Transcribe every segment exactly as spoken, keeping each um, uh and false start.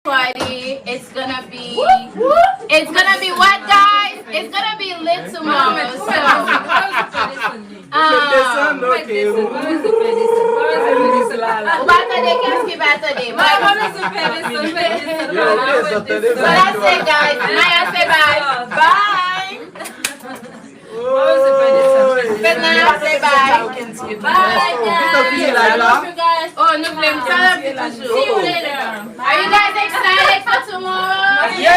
party. It's gonna be, it's gonna be what, guys? It's gonna be lit tomorrow. So, um, ou pa tande, kiyès ki pa tande? Mwen. So that's it, guys. Maya, say bye. Bye. Fedna, say bye. Bye, guys. I love you guys. Oh, nou vle m tande toujou. See you later. Are you guys excited for tomorrow? Yeah!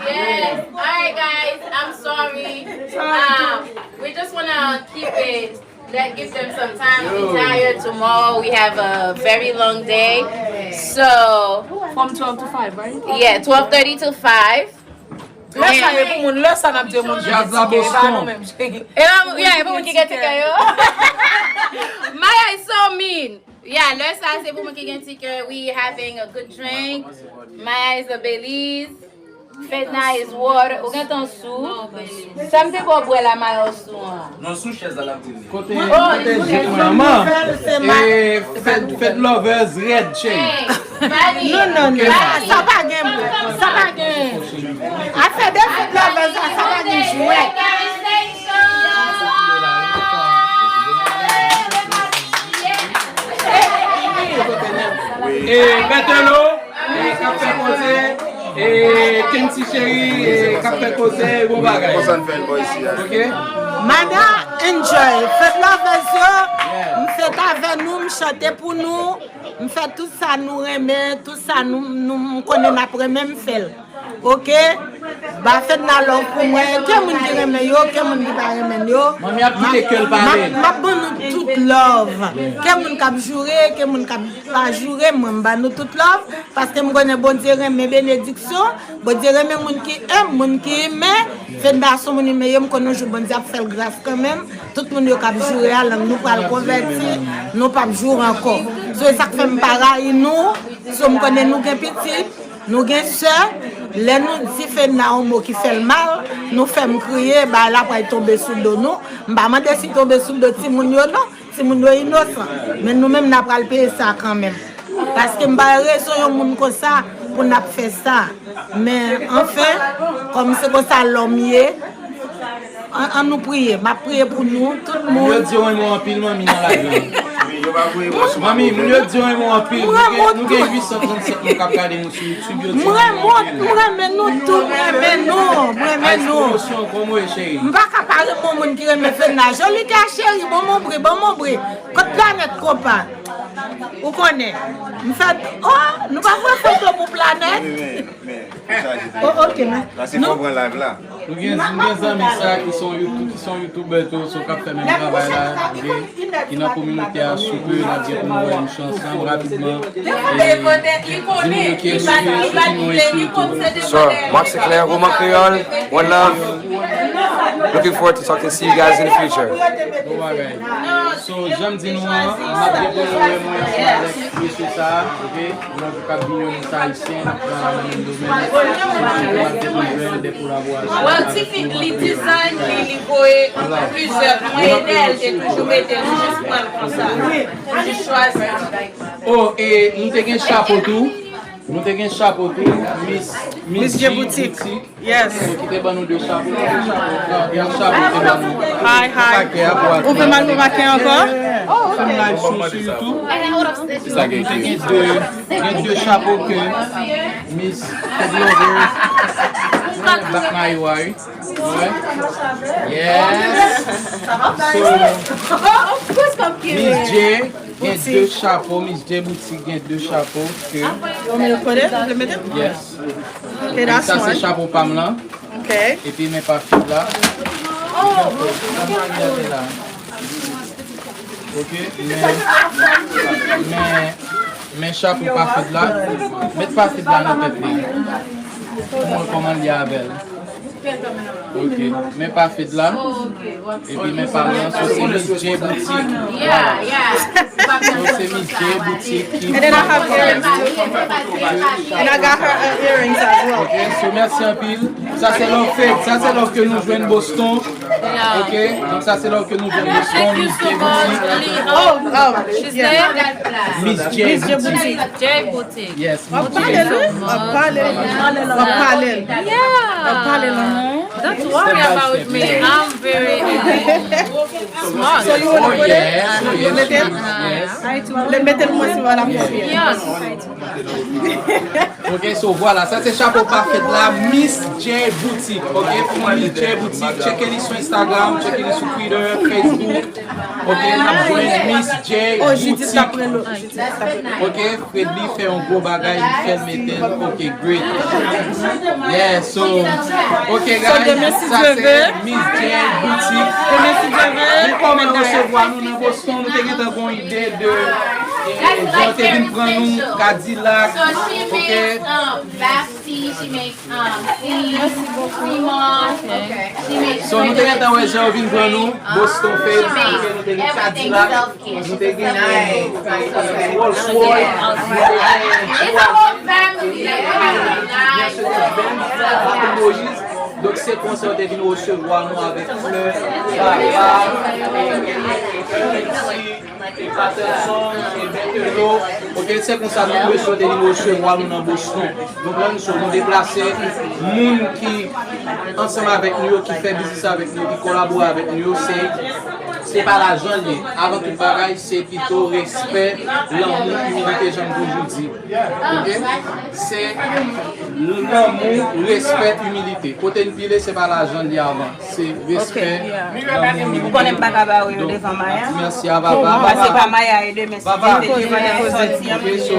Yes. All right, guys. I'm sorry. Um, we just wanna keep it Let give them some time. We tired tomorrow. We have a very long day. So, from twelve to five, right? Yeah, twelve thirty to five. Lè sa e pou moun, lè sa n ap di moun ki gen tike, e pa nou menm. E pa, yeah, e pou moun ki gen tike yo. Maya is so mean. Yeah, lè sa se pou moun ki gen tike. We having a good drink. Maya is a Belize. Fedna is water. Ou gentan sou. Sa m te ba w bwè la, Maya, w sou an. Non, sou chèz la, l ap di. Kote, oh, kote jèt mwen an, man? E, Fed, Fed Lovers rèd, cheri. Non, non, non. Sa pa gen, sa pa gen. Afè de Fed Lovers la, sa pa gen jwèt. E, Betelo. E, k ap fè koze, e, Kenty cheri, e, k ap fè koze, bon bagay. Konsa n fè l bò isi a. Ok? Mada, enjoy. Fed Lovers yo, m fèt avè nou, m chante pou nou, m fè tout sa nou renmen, tout sa nou, nou, m konnen n ap renmen, m fè l. Ok? Ba Fedna love pou mwen. Ke moun ki renmen yo, ke moun ki pa renmen yo. Manmi ap kite kè l pale. M ap, m ap ban nou tout love. Ke moun k ap joure, ke moun k ap pa joure, mwen m ba nou tout love. Paske m konnen Bondye renmen benediksyon. Bondye renmen moun ki enb, moun ki imen. Fedna se yon moun imen ye, m konnen yon jou Bondye ap fè l gras kanmenm. Tout moun yo k ap joure a, lang nou pral konvèti, nou p ap joure ankò. So, e sa k fè m pa rayi nou. So, m konnen nou gen pitit. Nou gen sè, lè nou di Fedna yon mo ki fè l mal, nou fè m kriye, bagay la pral tonbe sou do nou. M pa mande si l tonbe sou do timoun yo non, timoun yo inosan. Men nou menm n a pral peye sa kanmenm. Paske m pa wè rezon yon moun konsa pou n ap fè sa. Men anfen, kòm se konsa lòm ye, An, an nou priye. M ap priye pou nou, tout moun. Moun yo di w renmen w anpil, manmi, nan live la. Manmi, moun yo di w renmen w anpil. Nou gen, nou gen uit san trannsenk moun k ap gade nou sou YouTube, yo di w renmen w anpil. M renmen nou tou, m renmen nou, m renmen nou. Ice Promotion, kòman w ye, cheri? M pa ka pa renmen yon moun ki renmen Fedna. Jolika cheri, ban m yon bri, ban m yon bri. Kot Planèt, konpa? Ou konnen. M fè, oh, nou pa voye foto pou Planèt? Oh, ok, men. Sa se fò pran live la. Nou gen, nou gen zanmi sa ki se yon YouTube, ki se yon YouTuber tou, so k ap fè menm travay la, ok? Ki nan kominote a, sou ke n ap gen pou nou wè misye ansanm rapidman. E di nou ki eseye, sou ki nou eseye tou. So, Marc Sinclair, Roman Kreyòl, one love. Looking forward to talking, see you guys in the future. Bon bagay. So, jan m di nou an, n ap gen pou nou wè mwen ansanm avèk mesye sa a, ok? Yon jou k ap vini, yon Ayisyen, n ap pran nan menm domèn. N ap gen pou nou fè de kolaborasyon. Well, Tifi, li design li, li voye plizyè, mwen ede l, te toujou mete l, m jis pran l konsa. M jis chwazi. Oh, e nou te gen chapo tou. Nou te gen chapo tou. Miss, Miss J Boutique. Yes. Ki te ban nou de chapo, de chapo, yon chapo te ban nou. Hi, hi. Ou fè mal pou maten ankò? Fè m live sou, sou YouTube. Sa gen de, gen de chapo ke Miss Fed Lover, Black Mayo a, wi. Yes. So, Miss J, gen de chapo, Miss J Boutique gen de chapo ke. Yes. Sa se chapo pa m lan. Ok. Epi men pa Fed la. Oh! Ok, men, men, men chapo pa Fed la. Met pa Fed la nan tèt li. Pou mwen kòman l ye avè l. Ok, men pa Fed la. Epi men pa mwen, so se Miss J Boutique. Vwala. So se Miss J Boutique ki. And then I have earrings. And I got her, uh, earrings as well. Ok, so mèsi anpil. Sa se love Fed, sa se love ke nou jwenn Boston. Ok, donk sa se lè ke nou jwenn Miss J Boutique. Oh, oh, Miss J Boutique. J Boutique. Yes, Miss J Boutique. Ap pale, wi. Ap pale, ap pale. Ap pale, non. Don't worry about me. I'm very smart. So you wanna put it? Mete l? Mete l mwen si w la. Yes. Ok, so vwala, sa se chapo pa fèt la, Miss J Boutique. Ok, pou Miss J Boutique, tcheke li sou Instagram, tcheke li sou Twitter, Facebook. Ok, n ap jwenn Miss J Boutique. Ok, Fredly fè yon gwo bagay, li fè l mete l. Ok, great. Yeah, so, ok, guys, sa se Miss J Boutique. Men kòman yo resevwa nou nan Boston, nou te gentan gon ide de, eh, jan yo te vin pran nou, Cadillac, ok? Merci beaucoup. So, nou te gentan wè jan yo vin pran nou, Boston Fed, nou te gen Cadillac, nou te gen Rolls Royce, nou te gen Mercedes Benz, Baton Moïse. Donk, se konsa yo te vin resevwa nou avèk flè, baba, e, e, e, e, e, Patterson, e Berthelot. Ok, se konsa tout mesye te vin resevwa nou nan Boston. Donk, la, nou, nou deplase moun ki ansanm avèk nou yo, ki fè biznis avèk nou, ki kolabore avèk nou yo, se, se pa lajan l ye. Avan tout bagay, se pito respè, lanmou, imilite, jan m toujou di. Ok? Se lanmou, respè, imilite. Kote n pile, se pa lajan l ye avan. Se respè, lanmou, imilite. Ou konnen m pa ka bare yo devan Maya. Donk, mèsi a Vava. Bon, pase pa Maya e demen si Dye vle, demen sòti an. Ok, so,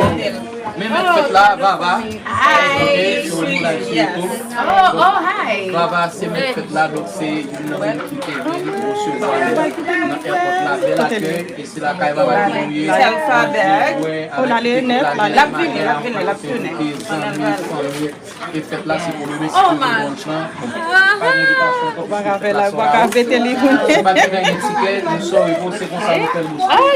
men mèt fèt la, Vava. Hi. Ok, so, nou la sou YouTube. Oh, oh, hi. Vava, se mèt fèt la, donk se youn nan moun ki te vin resevwa nou nan èpòt la. Bèl akèy. Se lakay Vava ke nou ye. Tell Faber. L ap vini, l ap vini, l ap vini, l ap vini. Zanmi, fanmi, e fèt la se pou nou, se pou nou bon chan. Pa gen envitasyon pou fèt la sou la. Ou pa ka vete li pou nou. Se pa gen tikè, nou sòri pou se konsa nou fè l.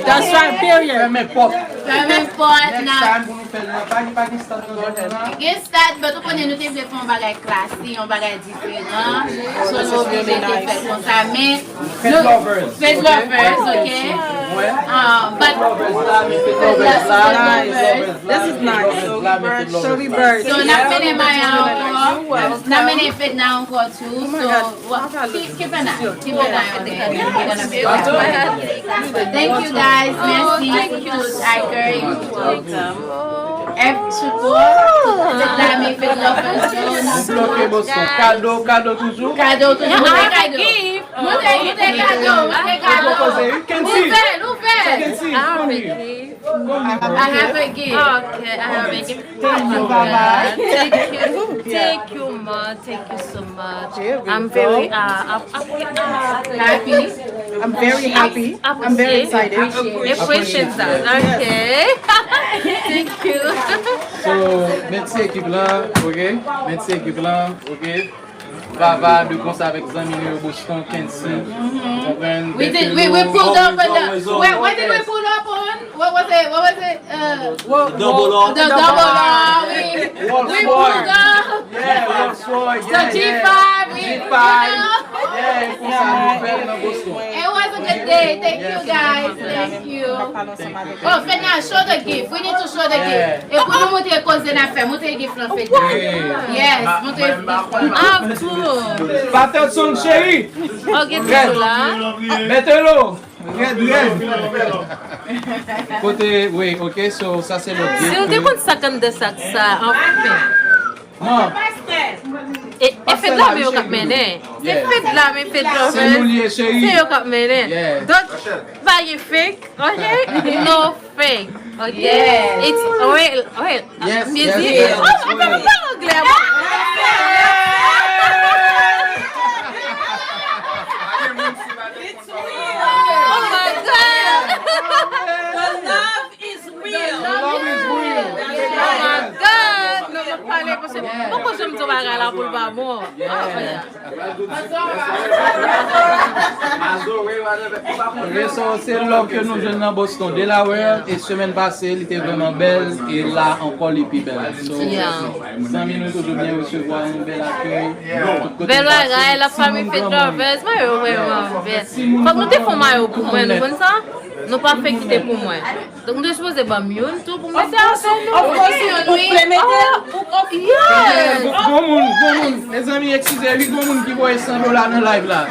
That's right, period. Fèmen pòt. Fèmen pòt, next time pou nou fè l nan, pa gen, pa gen stad nan zòn nan. Gen stad, but ou konnen nou te vle fè yon bagay klasi, yon bagay diferan. So, nou oblije te fè l konsa. Men, Fed Lovers, ok? Fed Lovers, ok? Um, but Fed Lovers la, men Fed Lovers la. This is nice. So, n ap mennen Maya ankò. N ap mennen Fedna ankò tou. So, keep, keep an eye. Keep an eye on it. Thank you, guys. Merci pou tout akèy. Ev Souko, tout lame Fed Lovers yo. Nou bloke Boston. Kado, kado toujou. Kado toujou. Montre kado. Montre, montre kado. Montre kado. Ouvè l, ouvè l. I have a gift. Okay, I have a gift. Thank you, bye bye. Thank you, thank you, ma. Thank you so much. I'm very, uh, ap- ap- happy. I'm very happy. I'm very excited. Appreciate that. Okay. Thank you. So, mèsi ekip lan, ok? Mèsi ekip lan, ok? Vava, de konsa avèk zanmi nou yo, Boston, Kency. Konprann? We did, we, we pulled up on the, where, where did we pull up on? What was it? What was it? Uh, the double R. The double R, oui. Rolls Royce. Yeah, Rolls Royce. The G five, oui. G five. Yeah, e konsa nou fè nan Boston. It was a good day. Thank you, guys. Thank you. Oh, Fedna, show the gift. We need to show the gift. E pou nou montre koze n ap fè. Montre gift lan, Fedna. Yes, montre gift lan. Patterson, cheri. Ok, tou la. Mete lo. Rèd, rèd. Kote, wi, ok, so, sa se lòt. Si nou te konn sa k anndan sak sa, anfen. Non. E, e Fedlame yo k ap mennen. Se Fedlame, Fedlame. Se nou li ye, cheri. Se yo k ap mennen. Donk, pa gen fake, ok? No fake, ok? It's real, real. Yes, yes, yes, it's real. Oh my God, m pale anglè, mwen. Oh my God! The love is real. The love is real. Oh my God! Non, mwen pale Mwen poko janm di yon bagay la pou l pa bon. Reso, se love ke nou jwenn nan Boston. Delaware, e semèn pase, li te vrèman bèl, e la ankò, li pi bèl. So, zanmi nou toujou byen resevwa nou, bèl akèy. Bèl bagay, la fanmi Faith Lovers, mayo vrèman bèl. Fòk nou te fè mayo pou mwen, nou konn sa? Nou pa fè kite pou mwen. Donk, nou te sipoze ban m youn tou pou m mete ansanm nou. Of course, ou vle mete l? Of course. Gon moun, gon moun, mezanmi, eskize, wi, gon moun ki voye san dola nan live la.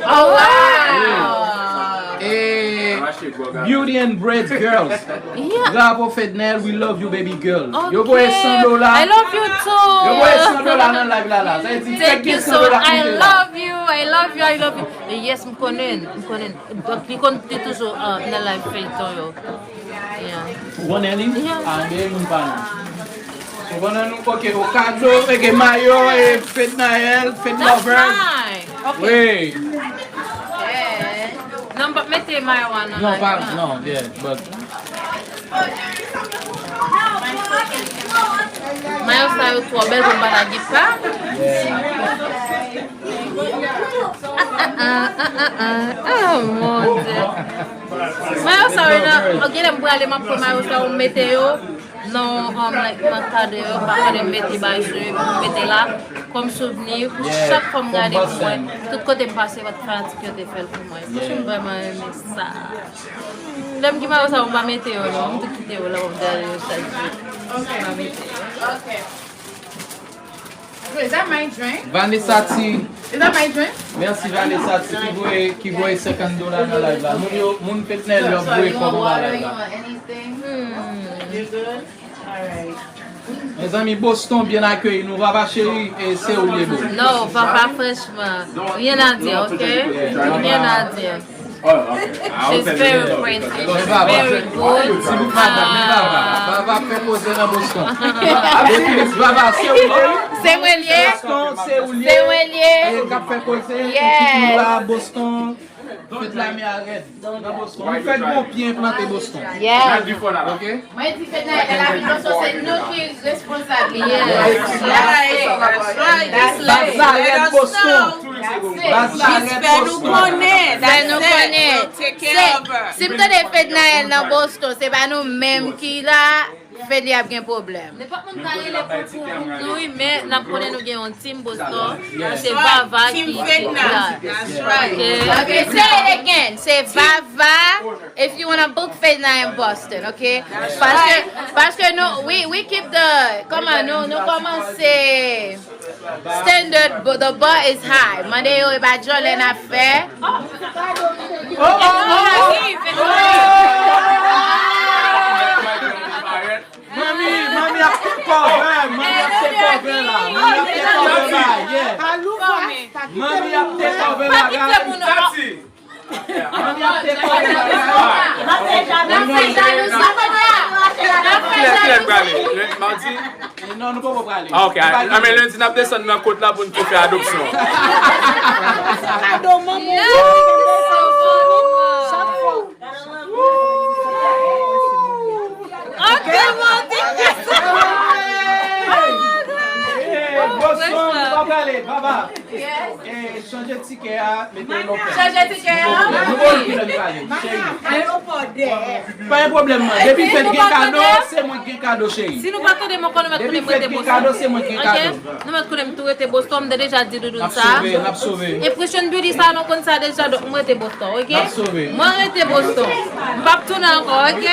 Oh, wow! E Beauty and Braids Girls. Bravo, Fednel, we love you, baby girl. Yo voye san dola. I love you too. Yo voye san dola nan live la, la. Sa vle di, thank you so much. I love you, I love you, I love you. Yes, m konnen, m konnen. Donk, li konn, li toujou, uh, nan live feyton yo. Yeah. Ou konnen li? Yeah. Ah, men moun pa nou. Ou konnen nou, ok, o kado, ok, mayo, e Fednaelle, Fed Lovers. That's mine. Ok. Wi. Yeah. Non, m p ap mete mayo a nan live la. Non, pa, non, yeah, but mayo sa yo twò bèl pou m pa ta gen pa. Yeah. Oh, mon Dieu. Mayo sa yo nan, ok, lè m prale, m ap pran mayo sa yo, m mete yo nan, um, like, nan kado yo, pa konnen m mete bay sou yo, m mete la, kòm souvni, pou chak fwa m gade pou mwen, tout kote m pase, fanatik yo te fè l pou mwen. Franchman, m vrèman renmen sa. Lè m gen mayo sa yo, m pa mete yo, non, m tou kite yo la, m ap gade yo chak jou. M pa mete yo. Is that my drink? Vanessa T. Is that my drink? Mèsi Vanessa T ki voye, ki voye senkant dola nan live la. Moun yo, moun Fednaelle yo ap voye kòb anba live la. Hmm. Mezanmi, Boston byen akeyi nou, Vava cheri, e se ou l ye, boo. Non, Vava, franchman, rien à dire, ok? Rien à dire. She's very friendly, she's very good. Ti bout madanm, men Vava. Vava ap fè koze nan Boston. Depi Vava, se ou l ye. Se mwen l ye. Boston, se ou l ye. Se mwen l ye. E k ap fè koze. Yes. Epi nou la, Boston. Fèt la, men arèt. Nan Boston. Nou fèt gon pye enplante Boston. Yes. Ok? Mwen di Fednaelle, lè l ap vin Boston, se nou ki responsab li. Yes. Baz la rèd Boston. Baz la rèd Boston. Fè nou konnen. Fè nou konnen. Se, si m tande Fednaelle nan Boston, se pa nou menm ki la, Fed li ap gen pwoblèm. Nenpòt moun ka rele pou, pou, pou nou, wi, men n ap konnen nou gen yon team Boston. Yes. Se Vava ki, ki la. That's right. Ok. Ok, say it again. Se Vava. If you wanna book Fedna in Boston, ok? Paske, paske nou, we, we keep the, kòman, nou, nou kòmanse standard, but the bar is high. Mande yo, e pa djòlè n ap fè. Oh, oh, oh, oh. Manmi, manmi ap tek over, manmi ap tek over la. Manmi ap tek over la, yeah. Manmi ap tek over la, guys. Kilè, kilè n prale? Madi? Non, nou poko prale. Ah, ok. A, men lendi n ap desann nan kot la pou n tou fè adopsyon. Kado manman. Chak fwa. Ok, Madi. Boston, nou pa prale, Vava. Chanje tikè a, mete lòt. Chanje tikè a. Nou ba w kilè n prale, cheri. Ayewopò dèyè. Pa gen pwoblèm, man. Depi Fed gen kado, se mwen ki gen kado, cheri. Si nou pa tande m ankò, nou mèt konnen m rete Boston. Depi Fed gen kado, se mwen ki gen kado. Ok? Nou mèt konnen m tou rete Boston, m te deja di Doudoune sa. N ap sove, n ap sove. Impression Beauty sa, nou konn sa deja, donk m rete Boston, ok? N ap sove. Mwen rete Boston. M p ap tounen ankò, ok?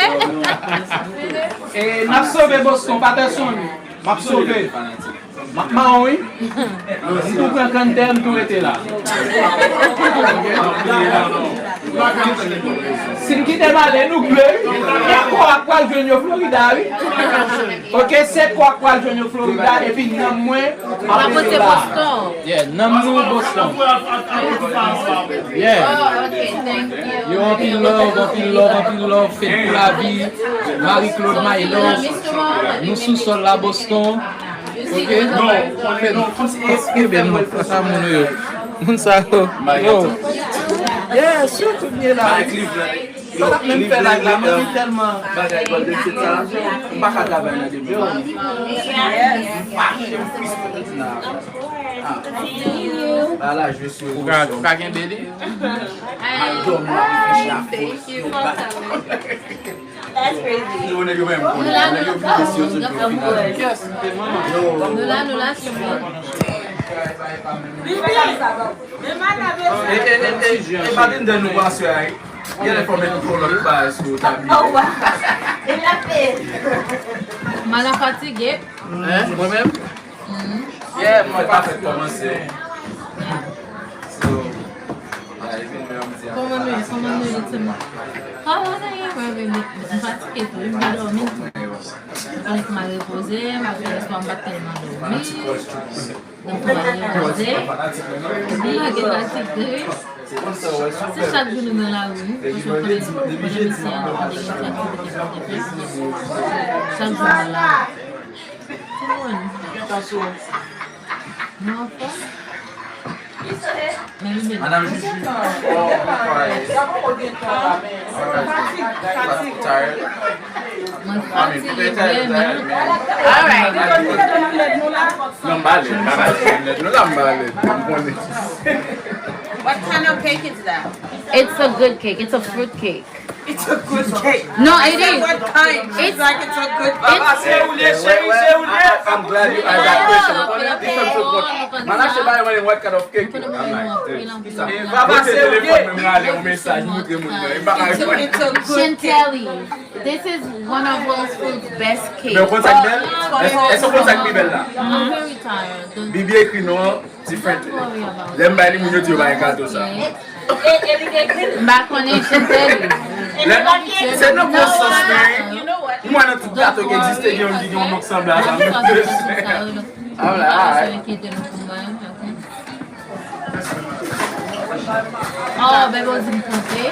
E n ap sove Boston, Patterson. M ap sove. M ap mawon, wi. M tou pran kanntè, m tou rete la. Si m kite m ale, nou gle, wi. Se kò a k pral jwenn yo Florida, wi. Ok, se kò a k pral jwenn yo Florida, epi nanm mwen, m ap rete la. Yeah, nanm nou Boston. Yeah. Yo, anpil love, anpil love, anpil love. Fed pou lavi. Marie Claude, my love. Nou sou sòl la, Boston. Ok? Fed, kenbe non, sa moun yo. Moun sa yo. Yo. Yeah, sitou byen la. Sa t ap menm fè live la, men li tèlman bagay Golden State sa, m pa ka travay nan demen. M fache, m frustre nan. Ah. Ba la, je suis Ou ka, ou ka kenbe li? Mal dòmi, reflechi a fòs. Yo, nèg yo menm konnen. Nèg yo bliye si yo sot yo final. Yes, m te manman. Yo. Nou la, nou la, sou mwen. E, e, e, e, e bartender nou aswè a, wi. Genlè fò met yon lòt bagay sou tab li. Mal fatige. Hein? Mwen menm? Yeah, mwen pa fèk kòmanse. So, like, mwen menm di Kòman nou ye? Kòman nou ye, ti moun? Kòman nou ye, mwen menm? M fatige tou, m pa dòmi. Donk, m a repoze, m ap fè lespwa, m pa t tèlman dòmi. Donk, m a repoze. M lage fatig tou, wi. Se chak jou nou nan lari, wi. Paske w konnen, w konnen mesye a, nou konnen ki aktivite nou te fè. Chak jou nan lari. Ti moun. Nou anfòm? Men li byen. Madame Juju. Oh, I'm fine. Tired. Mwen fatige vrèman. Alright. Non, m pale, m pale. Nou la, m pale. M konnen. What kind of cake is that? It's a good cake. It's a fruit cake. It's a good cake. No, it is. What kind? It's like it's a good cake. Papa, se ou li ye, cheri, se ou li ye. I'm glad you asked that question. Ou konnen, this one so good. Man, I should buy one. What kind of cake? I'm like, dude, ki sa? Papa, se ou li ye. Mwen rale yon mesaj, mwen montre moun nan. E pa ka reponn. It's a good cake. Chantelly, this is one of Whole Foods' best cakes. Men ou konn sa k bèl? Èske, èske ou konn sa k pi bèl la? I'm very tired. Bibi ekri non. Different. Lè m bay li, moun yo di yo bay gato sa. M pa konnen Chantelly. Lè, se nan bon sans, men. M wè nan tout gato ki egziste, gen youn ki gen yon non k sanble a sa. I'm like, alright. Oh, bebe, w di m konte.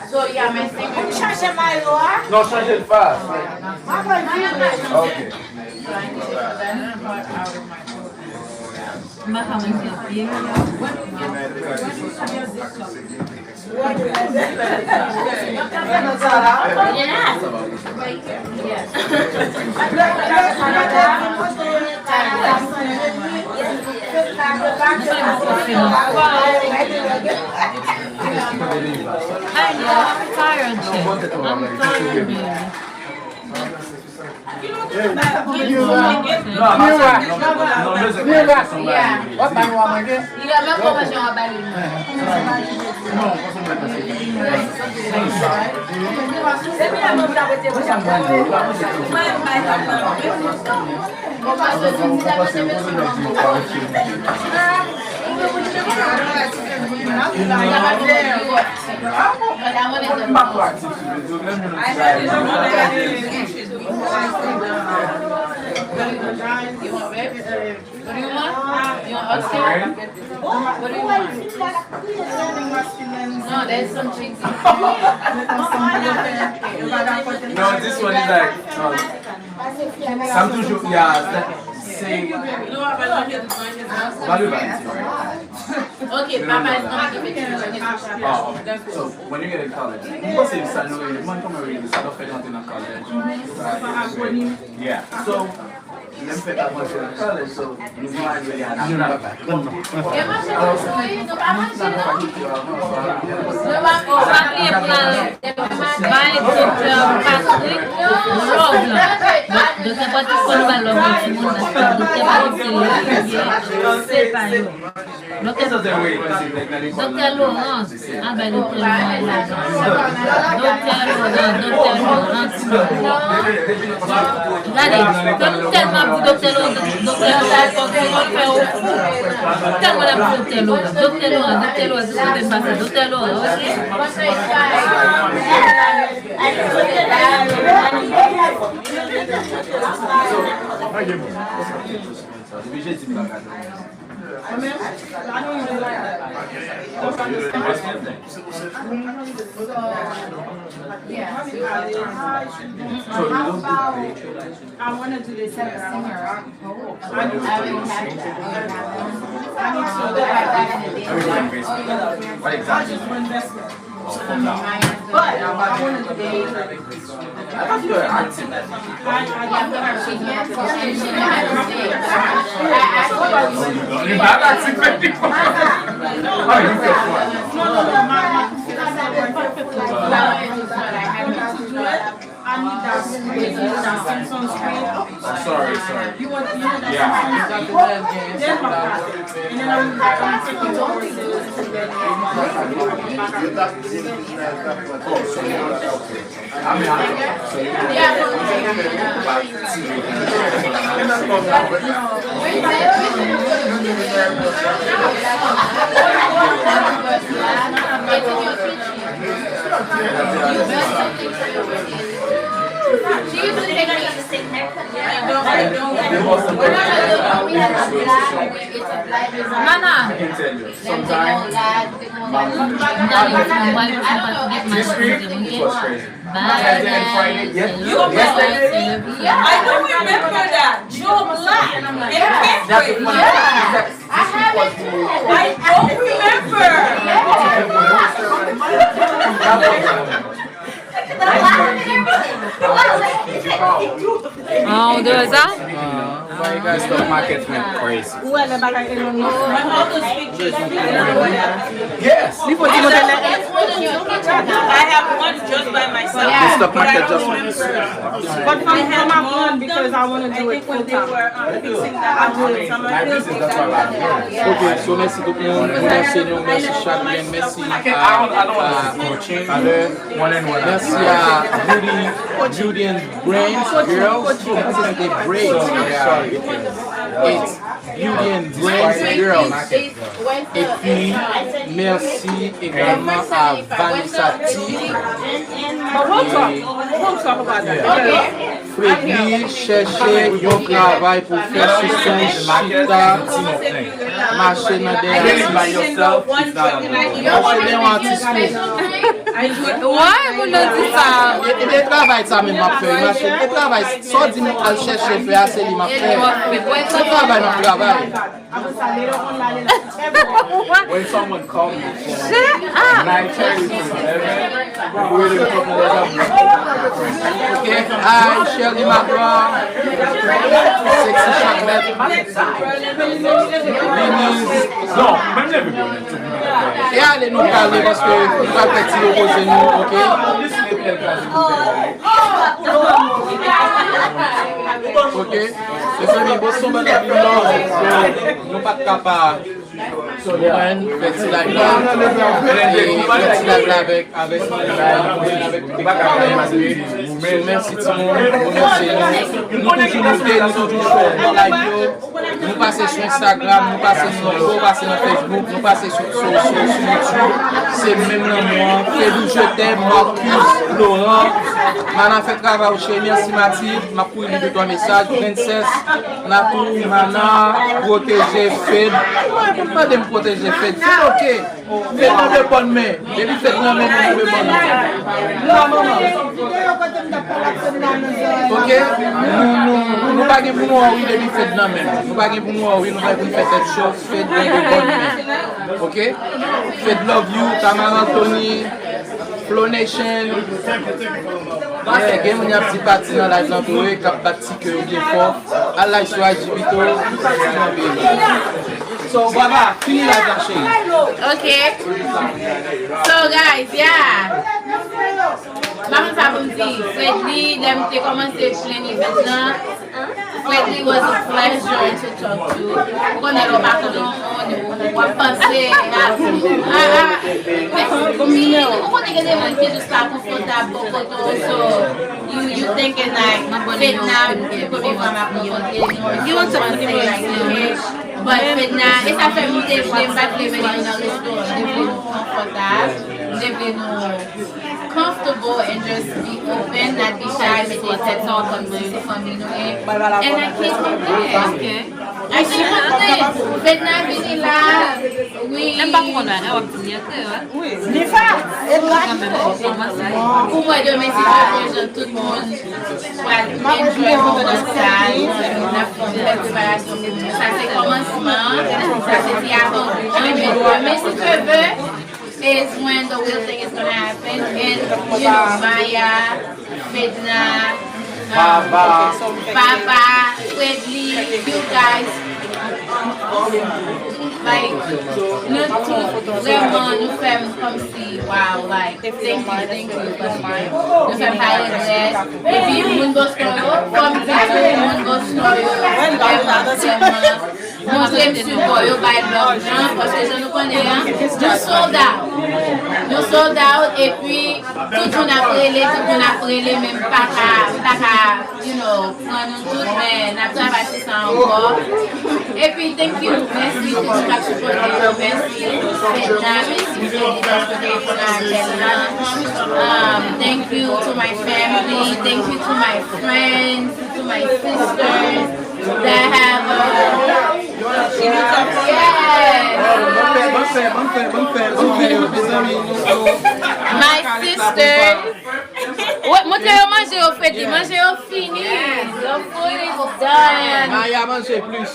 Pou m chanje mayo a? Non, chanje l fast. Ok. M pa ka manje anpil. I know, I'm tired, Jay. I'm tired, baby. Miwa, Miwa, w ap ba Miwa manje? What do you want? You want oxtail? What do you want? No, there's some chicken. No, this one is like, um, sa m toujou, yeah, se, se, value by, right? Ok, papa is gonna give it to you. Oh, okay. So, when you get in college, m panse sa nou rele, mwen kòman rele sa, lè w fèk rantre nan college. Yeah. So, lè m fèk ap rantre nan college, so, nou gen yon bagay rele anafla. Alò, sa, nou pa manje, non. Nou pa, nou pa bliye pou n al bay Doktè Patrick love la. Doktè Patrick konn bay love nan timoun nan. Doktè Patrick se li, se pa yo. Doktè, Doktè Laurent, al bay Doktè Laurent lajan. Doktè Laurent, Doktè Laurent. Gade, kòm m tèlman Di Doktè Laurent, Doktè Laurent, fòk se konn fè ou fou. Tèlman l ap di Doktè Laurent, Doktè Laurent, Doktè Laurant, se kote m pase, Doktè Laurent, oke? I want to do the same singer. I need to go back in the day. What exactly? But I want to do the I thought you were an artist. No, no, no, my, my, I need that screen, that Simpsons screen. Sorry, sorry. You want, you want that Simpsons screen? Then my class. And then I'm, I'm taking over the, the, the, Nana. Sometimes, this week, it was crazy. Thursday and Friday, yes, yesterday. I don't remember that. Joe Black. That's the funny thing. I have it too. I don't remember. Ah, ou te wè sa? Ah, why you guys stock market went crazy? Ou wè lè bagay Elon Musk? Yes. Li fò di mwen lè. I have one just by myself. The stock market just went. But from, from my phone because I want to do it full time. I do it. Ok, so mèsi tout moun. Mèsi nou, mèsi Chadlin, mèsi a, a, a, mèsi a Beauty, Beauty and Brains Girls. Mwen panse se te Brains Girls. It's Beauty and Brains Girls. Epi, mèsi egalman a Vanessa T. But we'll talk. We'll talk about that. Fredly chèche yon travay pou fè sou sèn chita mache nan dèyè atis. Mache dèyè yon atis tou. Why moun nan di sa? E, e, e travay sa menm m ap fè, mache. E travay, sa w di m al chèche fè a, se li m ap fè. Se travay m ap travay. When someone called me for my charity, okay, hi, Shelly Magloire, Sexy Chocolate, Nini. Non, menm leve pou mwen. E ale nou prale paske nou pral fè ti repoze nou, ok? Ok? Mezanmi, bon, se yon bann anpil love. So, nou pa t ka pa, konprann, fè ti live la. E fè ti live la avèk, avèk, avèk tout moun. So, mèsi timoun, remèsye nou. Nou toujou moute, nou toujou fè bon live yo. Nou pase sou Instagram, nou pase sou, nou pase nan Facebook, nou pase sou, sou, sou, sou YouTube. Se menm lanmou an. Fedou, je t'aime, Marcus, Laurent. Mana fè travay ou cheri, mèsi Matilde. M ap kouri li de twa mesaj. Princess, Natou, Mana, pwoteje Fed. Mwen, pou mande m pwoteje Fed. Fed, ok. Fed nan de bòn men. Depi Fed nan men nou, nan de bòn men. Ok? Nou, nou, nou pa gen pou nou anri depi Fed nan men nou. Nou pa gen pou nou anri, nou pa gen pou nou fè tèt cho, Fed nan de bòn men. Ok? Fed love you, Tamara Anthony, Flow Nation. Yeah, gen moun y ap di pati nan live lan tou, wi, k ap bat ti kè yo byen fò. Al live sou I G pito. So, Baba, fini live la, cheri. Ok. So, guys, yeah. M pa konn sa pou m di. Fredly, lè m te kòmanse plan event lan, Fredly was a pleasure to talk to. Ou konnen lè w pa konnen yon moun, w ap panse a, a, Ah, men, ou konnen gen de moun ki jis pa konfòtab bò kote w, so you, you thinking like, Fedna, se premye fwa m ap rankontre nou, you want to say like, okay. But Fedna, e sa fè m te vle, m pa t vle mennen nou nan restoran, m te vle nou konfòtab, m te vle nou comfortable and just be open, not be shy, mete tèt nou kòmsi se fanmi nou ye. And I can't complain. I can't complain. Fedna vini la, wi. Lè m pa konprann bagay, w ap di li an kreyòl. Nifa, e la. Pou mwen, demen, si Dye vle, jan tout moun pral enjoy konferans la, n ap fè yon bèl preparasyon pou nou. Sa se kòmansman, sa se ti avan. Men demen, si Dye vle, is when the real thing is gonna happen. And, you know, Maya, Fedna, um, Vava, Fredly, you guys, like, nou tout, vrèman, nou fè m kòmsi, wow, like, thank you, thank you, paske nou fè m pa regrèt. Epi, moun Boston yo, kòm di tou, moun Boston yo, vrèman, vrèman, montre m sipò yo, bay love lan, paske jan nou konnen an, nou sold out. Nou sold out, epi tout moun ap rele, tout moun ap rele, men m pa ka, m pa ka, you know, pran nou tout, men n ap travay sou sa ankò. Epi, thank you, mèsi tout moun k ap sipòte yo, mèsi Fedna, mèsi Fredly paske w te vin avè m nan. Um, thank you to my family, thank you to my friends, to my sisters that have, uh, yes. My sister. Wè, montre yo manje yo, Fredly. Manje yo fini. The food is done. Maya manje plis.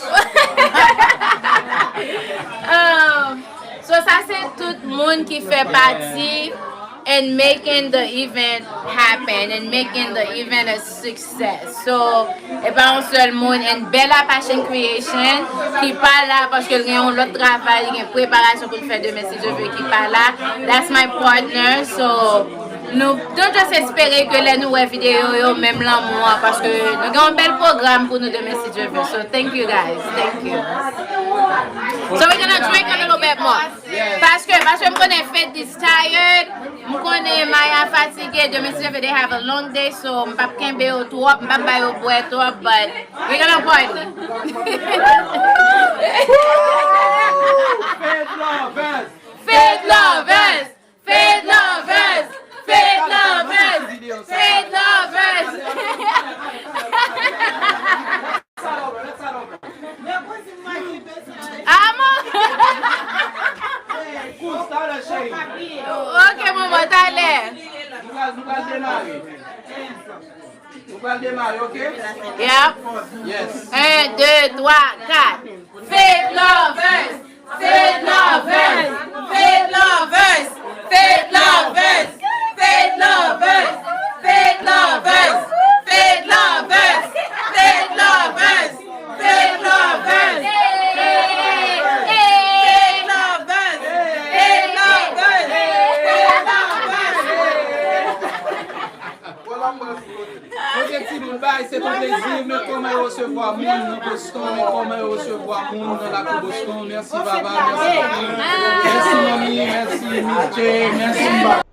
Um, so, sa se tout moun ki fè pati and making the event happen and making the event a success. So, e pa yon sèl moun, and Bella Passion Creation ki pa la paske l gen yon lòt travay, li gen preparasyon pou l fè demen, si Dye vle, ki pa la. That's my partner. So, nou, nou just espere ke lè nou wè videyo yo, menm lanmou an, paske nou gen yon bèl pwogram pou nou demen, si Dye vle. So, thank you guys. Thank you. So, we're gonna drink a little bit more. Paske, paske m konnen Fed is tired, m konnen Maya fatige, demen si Dye vle they have a long day, so m p ap kenbe yo twòp, m p ap ba yo bwè twòp, but we gonna party. Fed lovers! Fed lovers! Fed lovers! Fed lovers! Fed lovers! Amon! Kouz, talè, cheri. Ok, manman, talè. Nou pral, nou pral demare. Nou pral demare, ok? Yep. Yes. Un, deux, trois, quatre. Fed lovers! Fed lovers! Fed lovers! Fed lovers! Fed lovers! Fed lovers! Fed lovers! Fed lovers! Fed lovers! Fed lovers! Fed lovers! Kote timoun bay, se ton plezi, men kòman yo resevwa moun nan Boston, men kòman yo resevwa moun nan lakou Boston. Mèsi Vava, mèsi Fredly, mèsi Manmi, mèsi Miss J, mèsi.